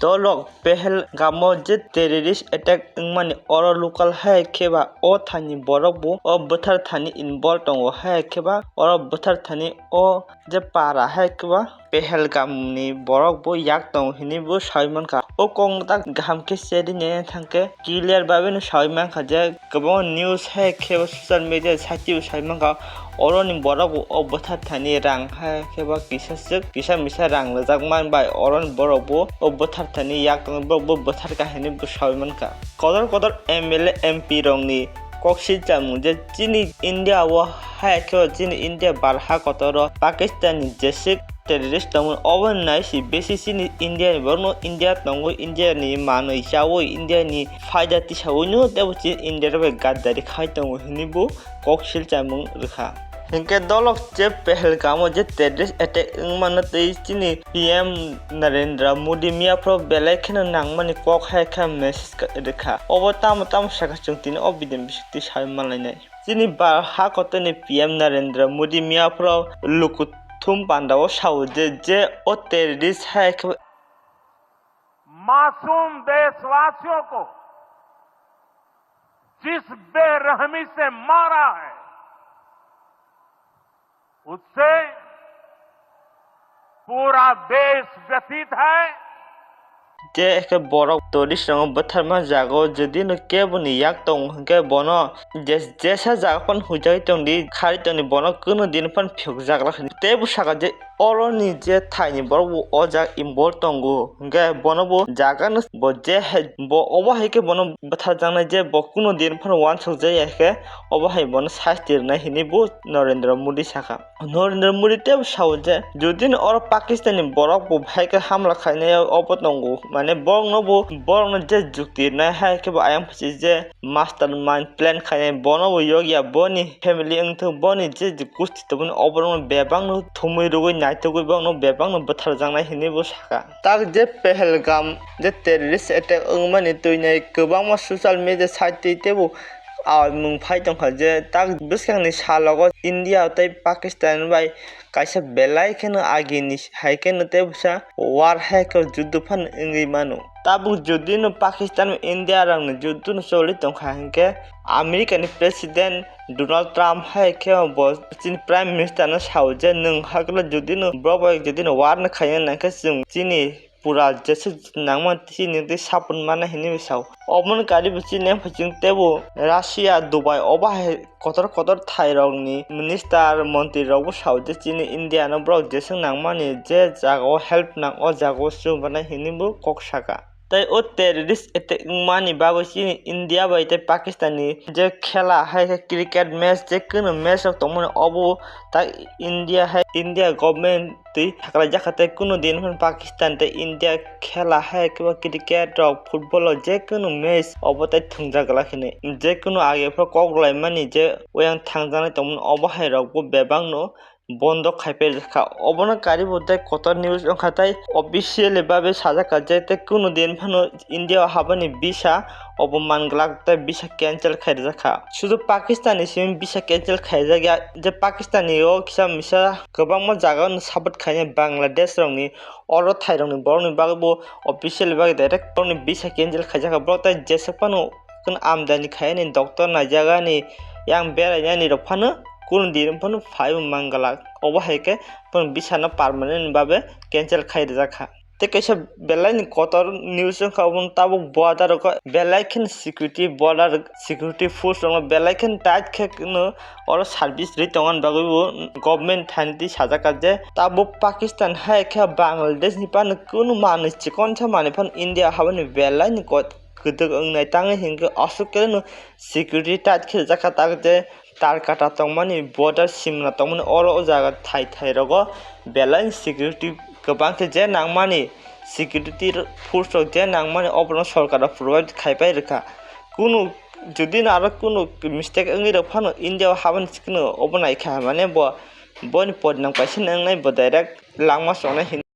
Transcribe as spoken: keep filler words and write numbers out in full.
Dolok Pahalgamo je terrorist attack wngmani oro local hai khe ba o thani borok bo o bwthar thani involve tongo hai khe ba oro bwthar thani o je para hai khe ba Pahalgam ni borok bo yak tongo hinui bo saui mankha. O kok no tak kaham khe seri nai thangkhe clear bai no saui mankha je kwbangma news hai khe bo social media site o saui mankha. Oro ni borok bo o bwthar thani rang hai khe bo kisa swk kisa misa rang rijak man bai oro ni borok bo o bwthar thani yak tongo borok bo bwthar kha hinui bo saui mankha. Kotor kotor M L A M P rok ni kok silchar mung je chini India o hai khe bo chini India bar ha kotor o Pakistan ni jeswk terrorist tongmani obo nai si besi chini India ni borok no India tongo, India ni manwi chawi, India ni phaida tisawi no tebo chini India rok bai gaddari khai tongo hinui bo kok silchar mung rwkha. Hinkhe dolok je Pahalgamo je terrorist attack wngmano tei chini P M Narendra Modi miyaphoro belai kheno nangmani kok hai khe message rwkha. Obo tamo tamo sakha chwng tini o video ni bisingtwi saui manlainai. Chini ba ha kotorni P M Narendra Modi miyaphoro lukuthum pandao sao je, je o terrorist hai khe मासूम देशवासियों को जिस बेरहमी से मारा है, उससे पूरा देश व्यथित है। Je khe borok tourist rokno bwtharma jago, jodi no kebo ni yak tongo hinkhe bono je, jesa jaga phano huijagwi tongdi, khari tongdi, bono kunu din phano phiyokjak rw kha. Tei bwsakha je oro ni je thai ni borok bo o jaga involve tongo, hinkhe bono bo jaga no bo je hai bo obo hai khe bono bwtharjaknai je bo kunu din phano uansuk jaya khe obo hai bono sasti rwnai hinui bo Narendra Modi sakha. Narendra Modi tei bo sao je, jodi no oro Pakistan ni borok bo hai khe hamla khainai obo tongo, mane borok no bo, borok no je jukti rwnai hai khe bo ayang phuchi je mastermind plan khainai, bono bo yokya, boni family wngthok, boni je je gusti tongmani oborok no bebak no thumui rwgwi naitugwi borok no bebak no bwtharjaknai hinui bo sakha. Tak je Pahalgam je terrorist attack wngmani twinai kwbangma social media site twi teibo a mung phai tongkha je tak bwskangni salogo India tei Pakistan bai kaisa belai kheno agini hai kheno tei bwsa war hai khe judo phano wngwi mano. Tabuk jodi no Pakistan India rokni judo no choli tongkha hinkhe America ni President Donald Trump hai khe bo chini Prime Minister no sao je nwng hakhe jodi no borok bai jodi no war no khaina nangkhe chwng chini pura jeswk nangma chini tei support mana hinui bo sao. Omo ni kari bo chini yang phaising teibo Russia, Dubai obo hai kotor kotor thai rokni minister, montri rok bo sao je chini India no borok jeswk nangmani je jaga o help nang o jaga o chubana hinui bo kok saka. Tei o terrorist attack wngmani bagwi chini India bai tei Pakistan ni je khela hai khe cricket match je kunu match rok tongmani obo tak India hai India government twi haklaijak kha, tei kunu din phano Pakistan tei India khela hai khe bo cricket rok, football rok je kunu match obo tei thwngjak glak hinwi. Je kunu age phano kok laimani je oyang thangjaknai tongmani obo hai rok bo bebak no bondo khai paijakha. Obono karibo tei kotor news wngkha tei officially babe sajak kha je tei kunu din phano India o habani visa obo man glak tei visa cancel khai rijak kha. Sudu Pakistan ni simi visa cancel khaijak ya je Pakistan ni o kisa misa kwbangma jaga no support khainai Bangladesh rokni oro thairokni borokni bagwi bo officially bagwi direct borokni visa cancel khaijak kha. Borok tei jeswk phano kheno amdani khainai doctor naijagani yang berainani rok phano kunu din phano phaibo manglak. Obo hai khe bono visa no permanent babe cancel khai rijak kha. Tei kaisa belai ni kotor news wngkha, obo tabuk border o belai kheno security, border security force rok no belai kheno tight khe no oro service rwi tongmani bagwi bo government thani twi sajak kha je tabuk Pakistan hai khe Bangladesh ni phano kunu manwi chikon sa manwi phano India habani belai ni kot kwdwk wngnai tangwi hinkhe aswk khe no security tight khe rijak kha tak je tar kata tongmani border simna tongmani oro o jaga thai thai rogo belai security kwbang khe je nangmani security force rok je nangmani oborok sorkar rok provide khai pai rwkha. Kunu jodi no aro kunu mistake wngwi rok phano India o habani sikino obo naikha mane bo boni podinang paisa wngnai bo direct langma chongnai hin.